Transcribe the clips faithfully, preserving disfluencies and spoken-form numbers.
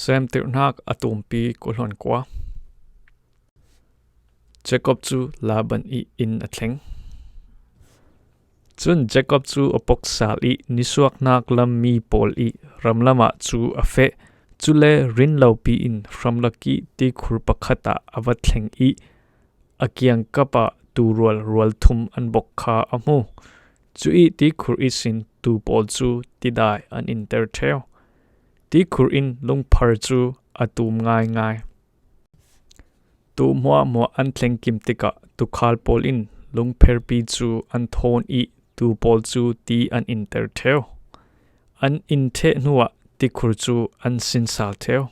Semtirhnak a tumpi kul hluan kua. Jacob cu Laban ih inn a thleng. Cun Jacob cu a pok sal ih nisuaknak lam mi pawl ih ramlam ah cu a feh. Cule rinlopi in hramlak ih tikhur pakhat ah a va thleng ih a kiangkap ah tuurual rual thum an bok kha a hmu. Cuih tikhur ihsin tuu pawl cu tidai an inter ṭheu. Tikhur in lungphar cu a tum ngaingai. Tuu hmuahhmuah an thleng kim tikah tuukhal pawl in lungpherpi cu an thawn ih tuu pawl cu ti an inter ṭheu. An in ṭheh hnuah tikhur cu an sinsal ṭheu.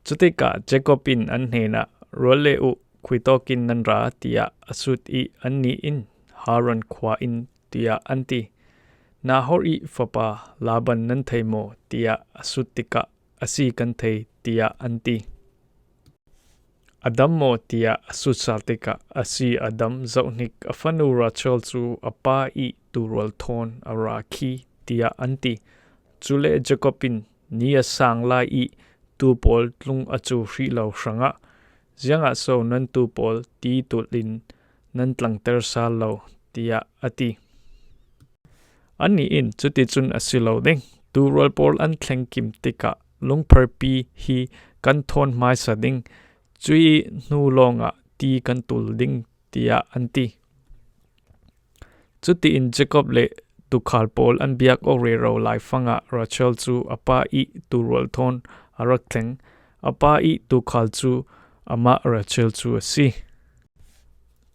Cutikah Jacob in an hnenah, "Rual le uh, khuitawk in nan ra," tiah a sut ih annih in, "Haran khua in," tiah an ti. "Nahor ih fapa Laban nan thei maw?" tiah a sut tikah, "A si, kan thei," tiah an ti. "A dam maw?" tiah a sut sal tikah, "A si, a dam. Zohhnik, a fanu Rachel cu a pa ih tuurual thawn a ra khi," tiah an ti. Cule Jacob in, "Ni a sang lai ih tuu pawl tlung a cu hrih lo hrangah, ziangah so nan tuu pawl ti tulh in nan tlangter sal lo?" tiah a ti. Annih in, "Cuticun a si lo ding. Tuurual pawl an thleng kim tikah lungpherpi hi kan thawn hmaisa ding, cuih hnu lawngah ti kan tul ding," tiah an ti. Cutiin Jacob le tuukhal pawl an biak awk rero laifangah Rachel cu a pa ih tuurual thawn a rak thleng. A pa ih tuukhal cu amah Rachel cu a si.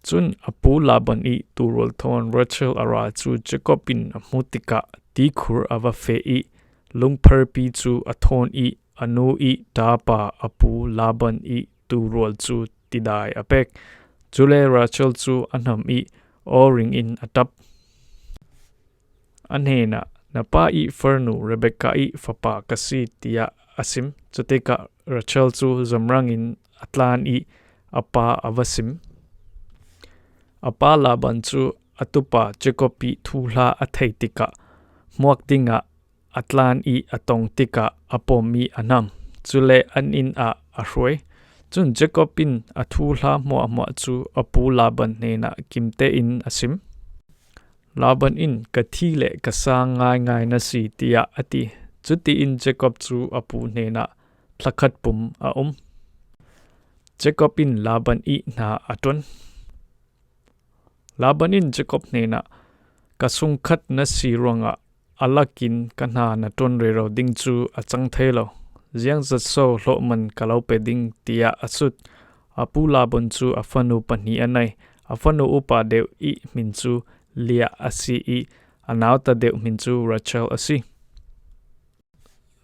Cun a pu Laban ih tuurual thawn Rachel a ra cu Jacob in a hmuh tikah tikhur a va feh ih lungpherpi cu a thawn ih a nu ih ṭapa a pu Laban ih tuurual cu tidai a pek. Cule Rachel cu a hnam ih aw ring in a ṭap. A hnenah, "Na pa ih farnu Rebekah ih fapa ka si," tiah a sim. Cutikah Rachel cu zamrang in a tlan ih a pa a va sim. A pa Laban cu a tupa Jacob ih thuhla a thei tikah hmuak dingah a tlan ih a tong tikah a pom ih a hnam. Cule an inn ah a hruai. Cun Jacob in a thuhla hmuahhmuah cu a pu Laban hnenah kimte in a sim. Laban in, "Ka thi le ka sang ngaingai na si," tiah a ti. Cutiin Jacob cu a pu hnenah thlakhat pum a um. Jacob in Laban ih hna a ṭuan. Laban in Jacob hnenah, "Ka sungkhat na si ruangah a lakin ka hna na ṭuan rero ding cu a cang thei lo. Ziangzat so hlawhman ka lo pe ding?" tiah a sut. A pu Laban cu a fanu pahnih a nei. A fanu upa deuh ih hmin cu Liah a si ih a nauta deuh hmin cu Rachel a si.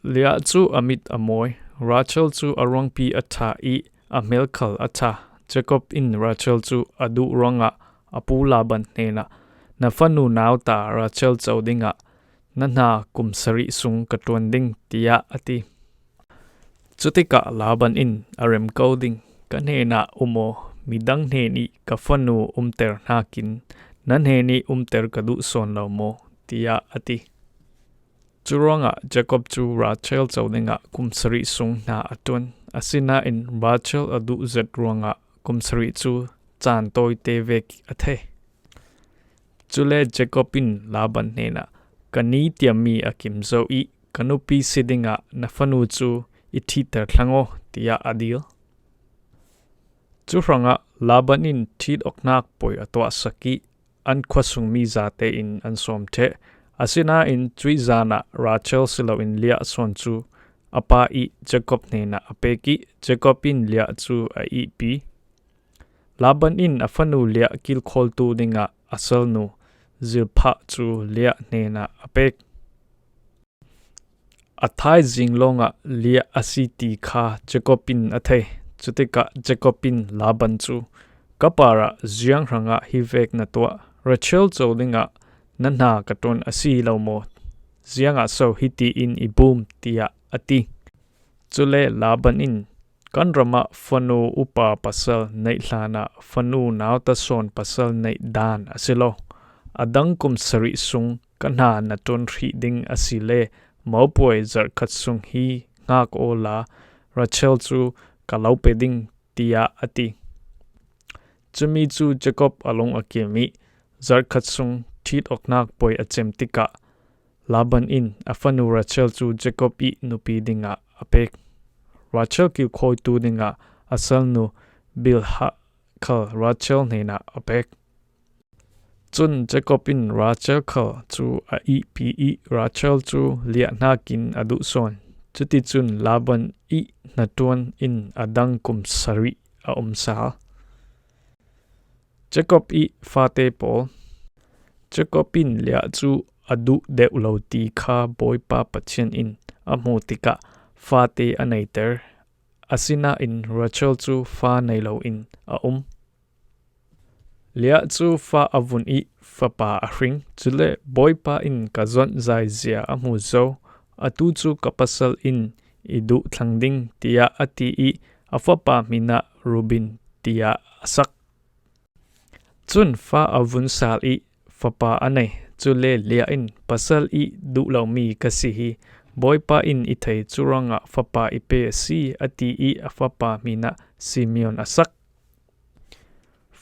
Liah cu a mit a mawi, Rachel cu a ruangpi a ṭha ih a hmelkhal a ṭha. Jacob in Rachel cu a duh ruangah a pu Laban hnenah, "Na fanu nauta Rachel co dingah na hna kum sarih sung ka ṭuan ding," tiah a ti. Cutikah Laban in, "A rem ko ding, ka hnenah um aw, midang hnenih ka fanu umter hnakin na hnenih umter ka duh sawn lo maw?" tiah a ti. Curuangah Jacob cu Rachel co dingah kum sarih sung hna a ṭuan. Asinain Rachel a duh zet ruangah kum sarih cu caan tawite vek a thei. Cule Jacob in Laban hnenah, "Ka ni tiammi a kim zo ih ka nupi si dingah na fanu cu i ṭhihter thlang aw," tiah a dil. Cu hrangah Laban in ṭhit awknak puai a tuahsak ih an khuasungmi zate in an sawm ṭheh. Asinain cuih zan ah Rachel si loin Liah sawn cu a pa ih Jacob hnenah a pek ih Jacob in Liah cu a ihpi. Laban in a fanu Liah kilkhawltu dingah a salnu Zilpah cu Liah hnenah a pek. A thaizing lawngah Liah a si ti kha Jacob in a thei. Cutikah Jacob in Laban cu, "Ka parah ziang hrangah hi vek na tuah? Rachel co dingah na hna ka ṭuan a si lo maw? Ziangah so hitiin i bum?" tiah a ti. Cule Laban in, "Kan ram ah fanu upa pasal neih hlanah fanu nauta sawn pasal neih dan a si lo. A dang kum sarih sung ka hna na ṭuan hrih ding a si le mopuai zarhkhat sung hi nak awla Rachel cu ka lo pe ding, tiah a ti. Cumi cu Jacob a lung a kim i zarh khat sung ṭhit awknak puai a cem tikah Laban in a fanu Rachel cu Jacob i nupi dingah a pek. Rachel kilkhawitu dingah a salnu Bilhah khal Rachel hnenah a pek. Cun Jacob in Rachel khal cu a ihpi i Rachel cu Leah hnakin a duh sawn. Cuticun Laban i hnaṭuan in a dang kum sarih a um sal. Jacob i fate pawl. Jacob in Leah cu a duh deuh lo ti kha Bawipa Pathian in a hmuh tikah fate a neiter. Asinain Rachel cu fa nei loin a um. Leah cu fa a vun i fapa a hring. Cule Bawipa in ka zonh zaizia a hmu zo. Atu cu ka pasal in i duh thlang ding, tiah a ti i a fapa hmin ah Reuben tiah a sak. Cun fa a vun sal i fapa a nei. Cule Leah in, "Pasal i duh lomi ka si hi. Bawipa in i thei, cu ruangah fapa i pe a si," a ti i a fapa hmin ah Simeon a sak.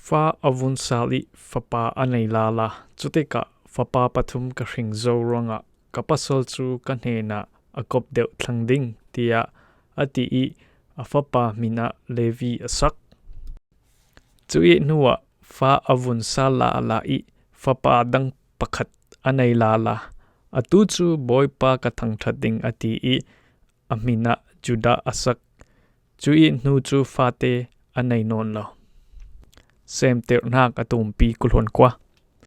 Fa a vun sal i fapa a nei lala. Cutikah, "Fapa pathum ka hring zo ruangah ka pasal cu ka hnenah a kop deuh thlang ding," tiah a ti i a fapa hmin ah Levi a sak. Cu i hnuah fa a vun sal lala i fapa dang pakhat a nei lala. "Atu cu Bawipa ka thangṭhat ding," a ti i a hmin ah Judah a sak. Cu i hnu cu fate a nei nawn lo. Semtirhnak a tumpi kuhluan kua.